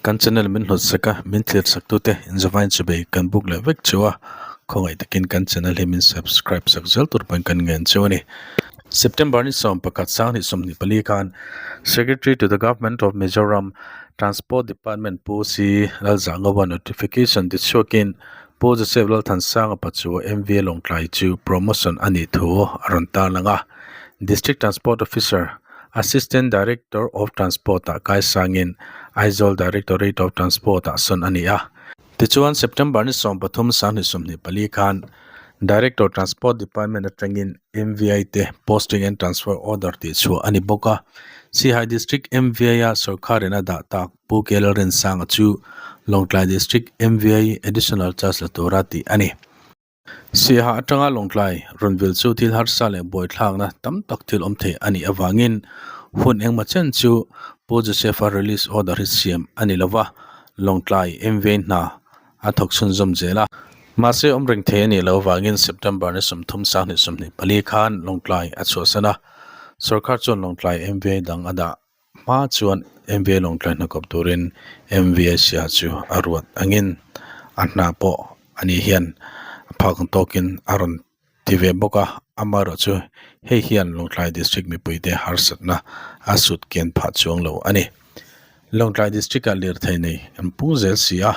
Kan channel min hlawt sak a, min thlir sak tute inzavain chubei kan buk leh vek cheu a, khawngaih takin kan channel hi min subscribe sak zel tur pawhin kan ngen cheu a ni. September ni 11 2024 khan Secretary to the Government of Mizoram Transport Department Pu C Lalzahngova notification tichhuakin Pu Joseph Lalthansanga Pachuau MVA Lawngtlai chu promotion a nih thu a rawn tarlang a. District Transport Officer, Assistant Director of Transport ah kaisangin Aizawl Directorate of Transport ah sawn a ni a. Tichuan September ni 13 2024 khan Director Transport Department atangin MVI te Posting and Transfer Order tih chhuah a ni bawk a. Sihai District MVI a sawrkharin a dah tak Pu K Lalrinsanga chu Lawngtlai District MVI Additional Charge la tura tih a ni. Siaha atanga Lawngtlai rawn vil chu thil harsa leh buaithlakna tam tak thil awm thei a nih avangin hun engmaw chen chu Pu Joseph-a release order hi siam a ni lova, Lawngtlai MVI hna a thawk chhunzawm zel a. Mahse awm reng thei a nih loh avangin September ni 30 2024 khan Lawngtlai a chhuahsan a, sorkar chuan Lawngtlai MVI dang a dah hma chuan MVI Lawngtlai hnakawp turin MVI Siaha chu a ruat angin a hna pawh ani hian a phak ang tawkin a rawn ti ve bawk a, amaherawh chu hei hian Lawngtlai District mipuite harsatna a sut kian phah chuang lo a ni. Lawngtlai District ah lirthei nei an pung zel si a,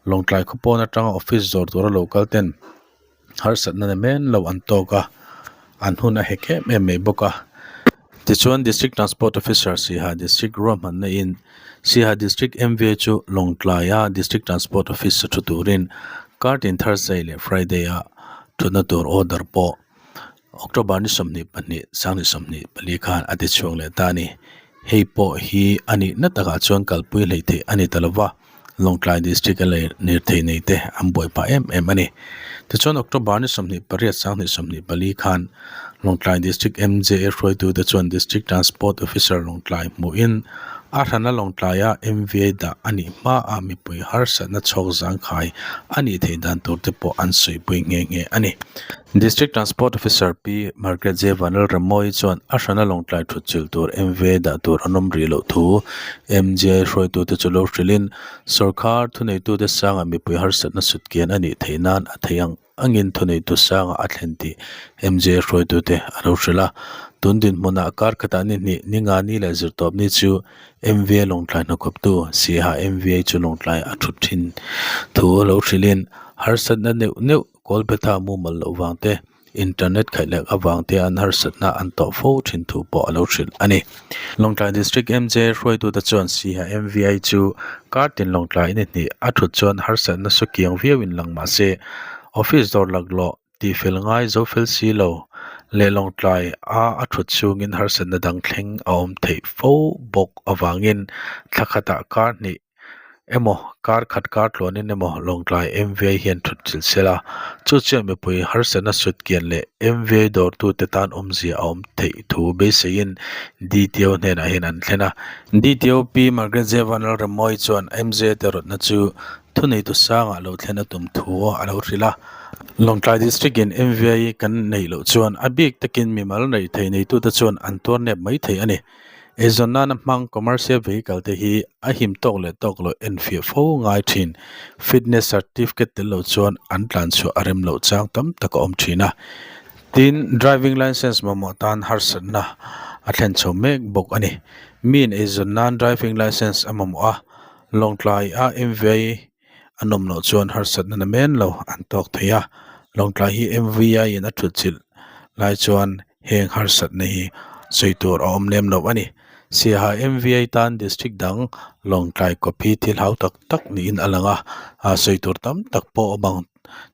Lawngtlai khaw pawn atanga office zawr tura lo kal ten harsatna na men lo an tawk a, an hun a hek em em mai bawk a. Tichuan District Transport Officer Siaha District ruahmanna in Siaha District MVA chu Lawngtlai a District Transport Office a thu turin kartin Thursday leh Friday ah thutna tur order pawh October ni 22 2024 khan a ti chhuak leh ta a ni. Hei pawh hi a nihna takah chuan kalpui hleih theih a ni ta lova, Lawngtlai District a lei lirthei nei te an buai pah em em a ni. Tichuan October ni 28 2024 khan Lawngtlai District MJA hruaitute chuan District Transport Officer Lawngtlai hmuhin a hrana Lawngtlaia MVA dah a nih hmaah mipui harsatna chhawk zangkhai a nih theih dan tur te pawh an sawipui nghe nghe a ni. District Transport Officer Pi Margaret J Vanlalremawii chuan a hrana Lawngtlai thutchilh tur MVA dah tur an awm rih loh thu MJI hruaitute chu lo hrilhin sawrkar thuneitute sangah mipui harsatna sutkian a nih theih nan a thei ang angin thuneitu sangah a thlen tih MJI hruaitute a lo hrilh a. Tun dinhmunah kar khatah ni hnih, ni nga ni leh zirtawp ni chu MVA Lawngtlai hnakhawptu Siaha MVA chu Lawngtlai a thut thin thu lo hrilhin harsatna neuh neuh Kawlphetha mumal loh vang te, internet khaihlek avang te an harsatna an tawh fo thin thu pawh a lo hrilh a ni. Lawngtlai District MJ hruaitute chuan Siaha MVI chu kar tin Lawngtlai ni hnih a thut chuan harsatna su kiang viau in lang mah se, office dawr laklawh tihfel ngai zo fel si lo leh Lawngtlai a a thut chhungin harsatna dang thleng a awm theih fo bawk avangin thla khatah kar hnih emaw kar khat kar tluanin emaw Lawngtlai MVA hian thut chilh se la, chu chiah mipui harsatna sut kian leh MVA dawrtute tan awmzia a awm theih thu beiseiin DTO hnenah hian an thlen a. DTO Pi Margaret Jevan Lalremawii chuan MZA te rawtna chu thuneitu sangah lo thlen a tum thu a lo hrilh a. Lawngtlai District in MVA kan neih loh chuan a bik takin mimal neih thei neitute chuan an tuar nep mai thei a ni. Eizawn nana hmang commercial vehicle te hi a him tawk leh tawk loh enfiah fo ngai thin. Fitness certificate tel loh chuan an tlan chhuah a rem loh chang tam tak a awm thin a. Tin, driving licence mamawh tan harsatna a thlen chho mek bawk a ni. Miin eizawn nan driving licence a mamawh a, Lawngtlai a MVI a nawm loh chuan harsatna na men lo an tawk thei a. Lawngtlai hi MVI in a thutchilh lai chuan Heng harsatna hi sawi tur a awm lem lo a ni. Siaha MVA tan district dang Lawngtlai kawp hi thil hau tak tak niin a lang a, sawi tur tam tak pawh awm ang.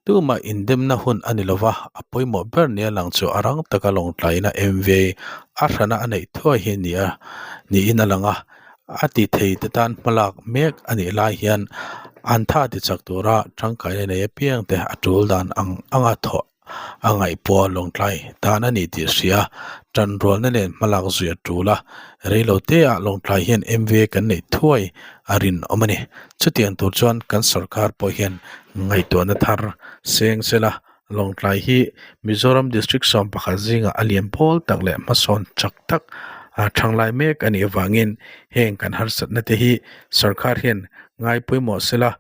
Tumah indemna hun a ni lo va, a pawimawh ber nia lang chu a rang taka Lawngtlaina MVA a hrana a neih thuai hi nia niin a lang a, a ti thei te tan hmalak mek a nih lai hian an tha tichak tura tangkaina nei apiangte a tul dan ang anga thawh a ngaihpawh Lawngtlai tan a ni tih hria. Tanrualna nen hmalak zui a tul a, reilo te ah Lawngtlai hian MVA kan neih thuai a rinawm a ni. Chutiang tur chuan kan sorkar pawh hian ngaihtuahna thar seng sela, Lawngtlai hi Mizoram District 11 zingah a lian pawl tak leh hmasawn chak tak a thanglai mek a nih avangin heng kan harsatna te hi sorkar hian. Ngai pawimawh sela,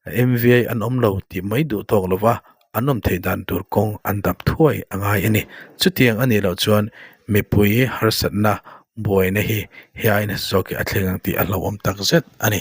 MVA an awm lo tih mai duh tawk lova an awm theih dan tur kawng an dap thuai a ngai a ni. Chutiang a nih loh chuan mipui harsatna buaina hi he aiin zawk hi a thleng ang tih a hlauhawm tak zet a ni.